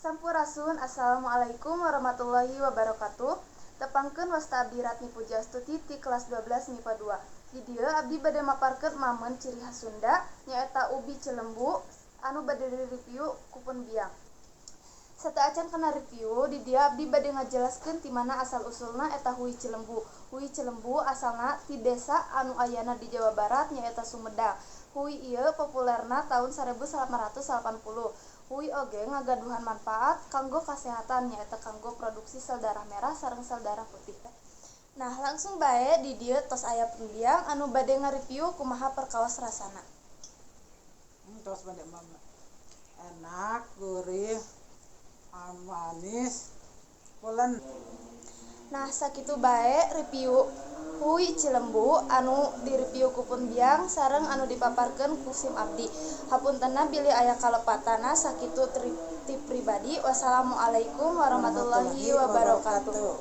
Sampurasun, assalamualaikum warahmatullahi wabarakatuh. Tepangkeun, wasta abdi Ratni Pujastuti ti kelas 12 MIPA 2. Di dieu abdi bade maparkeun mameun ciri khas Sunda, nyaeta ubi cilembu anu bade direview ku pun biang. Sateuacan kana review, di dieu abdi bade ngajelaskeun ti mana asal usulna eta hui cilembu. Hui cilembu asalna ti desa anu ayana di Jawa Barat, nyaeta Sumedang. Hui ieu populerna taun 1880. Hui oge ngagaduhan manfaat kanggo kasehatan, nyaeta kanggo produksi sel darah merah sareng sel darah putih. Nah, langsung bae, di dieu tos aya pun biang anu bade ngareview kumaha perkaos rasana. Tos bade mama. Enak, gurih, manis, pulen. Nah, sakitu bae review hui cilembu anu direview ku pun biang sareng anu dipaparkeun ku sim abdi. Hapuntenna bilih aya kalepatanna. Sakitu ti pribadi. Wassalamualaikum warahmatullahi wabarakatuh.